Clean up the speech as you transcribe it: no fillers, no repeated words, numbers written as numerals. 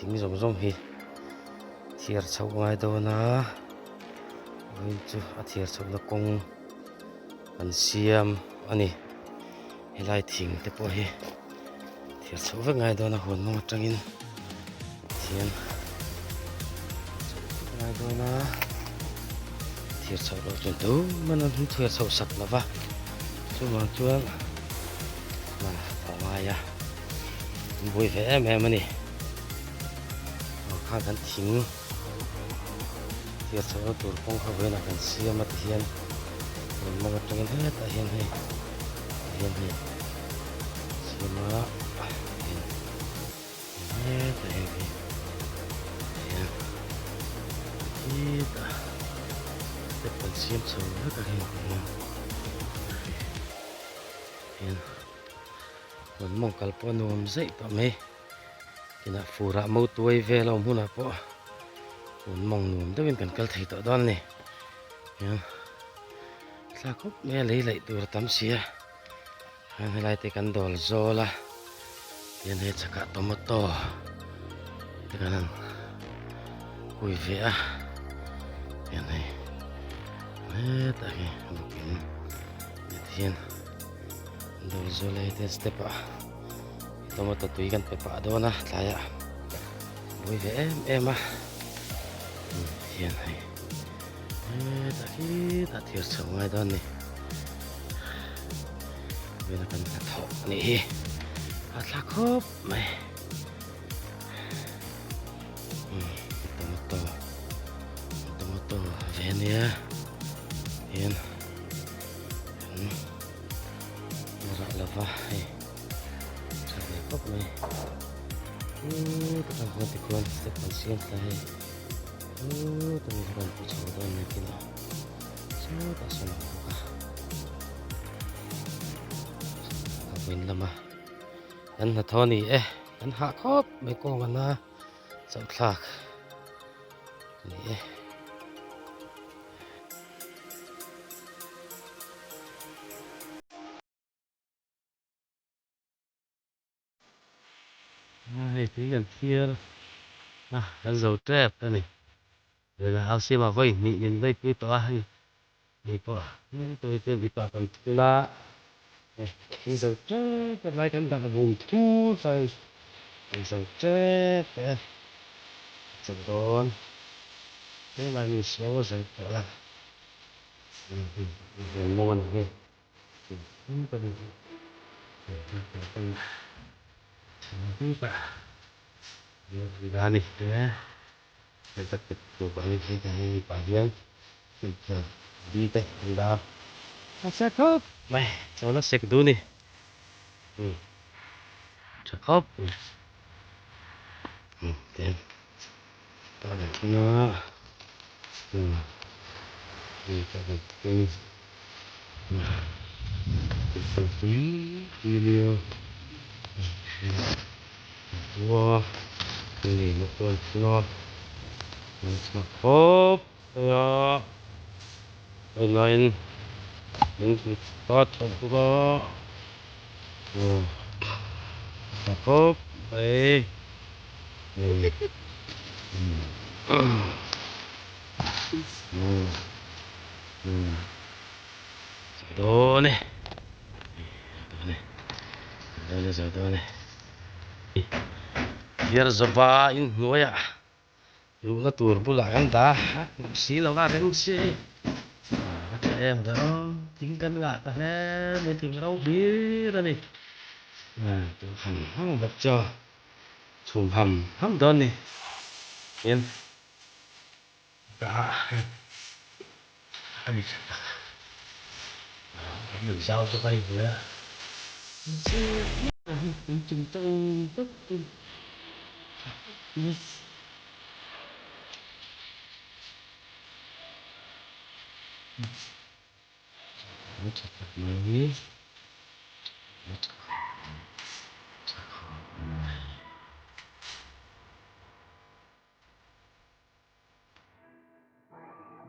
Thing zawng zawng hi thiar chhoh a ngai dawn a vawiin chu a thiar chhohna kawng an siam a ni helai thing te pawh hi thiar chhoh vek ngai dawn a huan mawng atangin thian ngai dawn a thiar chhoh loh chuan tumah an thiar chhoh sak lo va chuvang chuan hna a ngai a. An buai ve em em a ni. Aw khan kan thing thir chhohna tur kawng kha vawiinah kan siam a tihian rawn mawng atangin hetah hian hei tihian hei siam a tihian hetah hian hei tihian hetah step kan siam chho vek a hei tihian tihian. Rawn mawng kal pawh a nuam zaih tawh mai tinah furah motuai vel a awm hunah pawh rawn mawng nuam deuhin kan kal thei tawh dawn a ni hian thla khawp mai a lei laih tur a tam si a hian helai te kan dawl zawl a hian hei chhakah tomato te kan han hui ve a hian hei hetah hi bawkin hetihian. Dawr zawh leh hetiang step ah tomato tui kan pe pah dawn a tlaiah buai ve em em a hian hei hetah khitah thir chho ngai dawn a ni vawiin a kan hnathawh a nih hi a thla khawp mai tomato tomato ve a nia hian. Rah lova hei tha ve khawp mai khutah khan tikhuan step an siam ta hei khutah mi rawn pu chho dawn mai tin a sawtah sawn a awm bawk a a vawiin lama kan hnathawh a ni e kan hah khawp mai kawng ana chauhthlak a ni e. Hei tui kan thlir a kan zo tep a ni tunah house siamah vawi hnih min vawi pui tawh a hei hei pawh tui te mipa kan thil a kan zo tep a lai kan dah vum thur a kan zo tep e chawlh dawn. Helai mi saw zai tawh a mawng a ni hi chawn a sek duh a ni tha khawp mai. Dawn e dawn e dawn e zo dawn e thiar zova inhnuaiah luhna tur bulah kan dah a hmuh si lo a rem si a tha em ve aw thing kan ngah ta hle mai thing ro hlir a ni ham ham bawk chu. Chhum ham ham dawn ni hian ka a ni tha tak a ni zau bawk a ni hmel a tha tak mai.